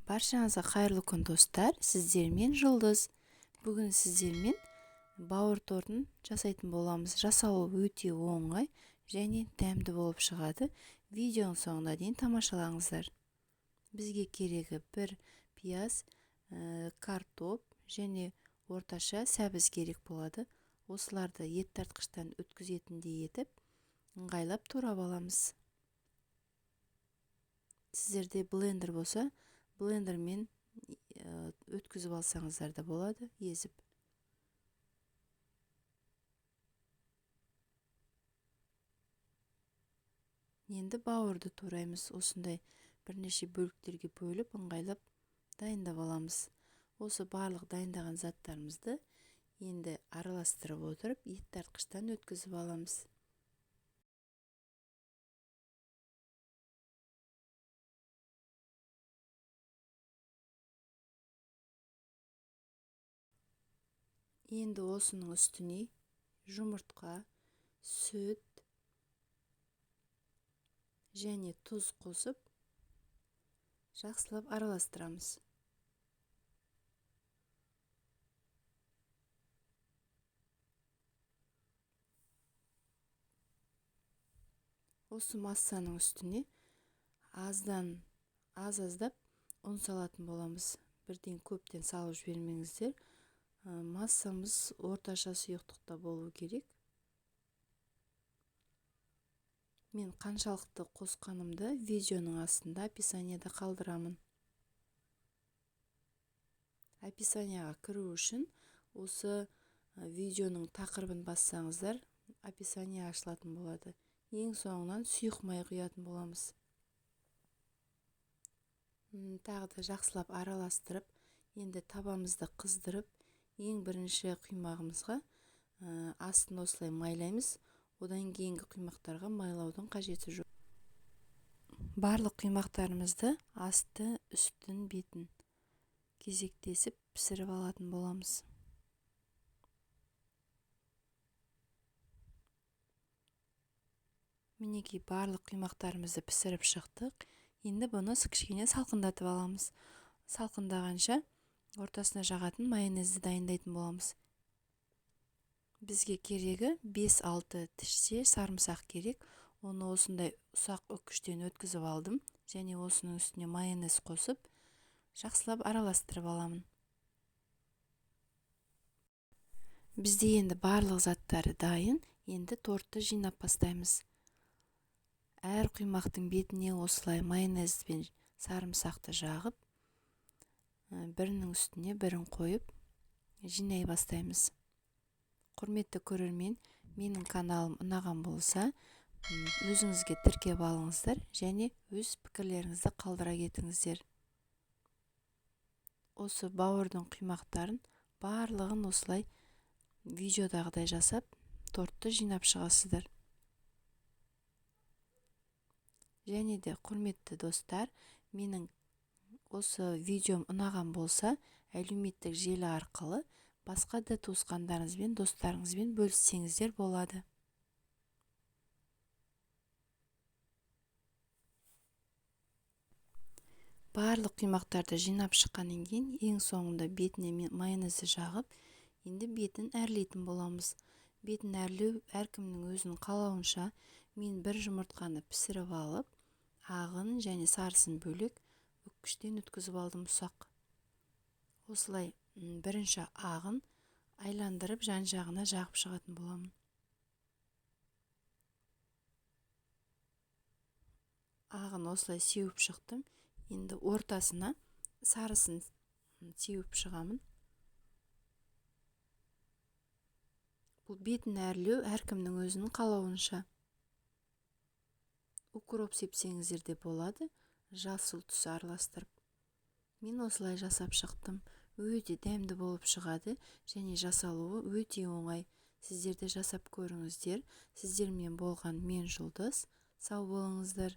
Баршаңызға қайырлы күн, достар! Сіздермен Жұлдыз. Бүгін сіздермен бауыр тортын жасайтын боламыз. Жасалуы өте оңай және дәмді болып шығады. Видеоның соңына дейін тамашалаңыздар. Бізге керегі бір пияз, картоп және орташа сәбіз керек болады. Осыларды ет тартқыштан өткізетіндей етіп ыңғайлап турап аламыз. Сіздерде блендер болса, блендермен өткізіп алсаңыздар да болады, езіп. Енді бауырды тураймыз. Осындай бірнеше бөліктерге бөліп, ыңғайлап дайындап аламыз. Осы барлық дайындаған заттарымызды енді араластырып отырып, ет тартқыштан өткізіп аламыз. Енді осының үстіне жұмыртқа, сүт және тұз қосып, жақсылап араластырамыз. Осы массаның үстіне аз-аздап ұн салатын боламыз. Бірден көптен салып жібермеңіздер. Массамыз орташа сұйықтықта болу керек. Мен қаншалықты қосқанымды видеоның астында описанияда қалдырамын. Описанияға кіру үшін осы видеоның тақырыбын бассаңыздар, описание ашылатын болады. Ең соңынан сұйық май құятын боламыз. Тағы да жақсылап араластырып, енді табамызды қыздырып, ең бірінші құймағымызға астын осылай майлаймыз. Одан кейінгі құймақтарға майлаудың қажеті жоқ. Барлық құймақтарымызды асты, үстін, бетін кезектесіп пісіріп алатын боламыз. Мінекей, барлық құймақтарымызды пісіріп шықтық. Енді бұны кішкене салқындатып аламыз. Салқындағанша ортасына жағатын майонезді дайындайтын боламыз. Бізге керегі 5-6 тішсе сарымсақ керек. Оны осындай ұсақ үккіштен өткізіп алдым. Және осының үстіне майонез қосып, жақсылап араластырып аламын. Бізде енді барлық заттары дайын. Енді тортты жинап бастаймыз. Әр құймақтың бетіне осылай майонез бен сарымсақты жағып, бірінің үстіне бірін қойып жинай бастаймыз. Құрметті көрермен, менің каналым ұнаған болса, өзіңізге тіркеп алыңыздар және өз пікірлеріңізді қалдыра кетіңіздер. Осы бауырдың құймақтарын барлығын осылай видеодағыдай жасап, тортты жинап шығасыздар. Және де, құрметті достар, менің осы видеом ұнаған болса, әлеуметтік желі арқылы басқа да туысқандарыңызбен, достарыңызбен бөліссеңіздер болады. Барлық құймақтарды жинап шыққаннан кейін ең соңында бетіне майонезді жағып, енді бетін әрлейтін боламыз. Бетін әрлеу әркімнің өзінің қалауынша. Мен бір жұмыртқаны пісіріп алып, ағын және сарысын бөлек үккіштен өткізіп алдым ұсақ. Осылай бірінші ағын айландырып жан-жағына жағып шығатын боламын. Ағын осылай сеуіп шықтым. Енді ортасына сарысын сеуіп шығамын. Бұл бетін әрлеу әркімнің өзінің қалауынша. Укроп сепсеңіздер де болады, жасыл түс араластырып. Мен осылай жасап шықтым. Өте дәмді болып шығады және жасалуы өте оңай. Сіздер де жасап көріңіздер. Сіздермен болған мен Жұлдыз. Сау болыңыздар.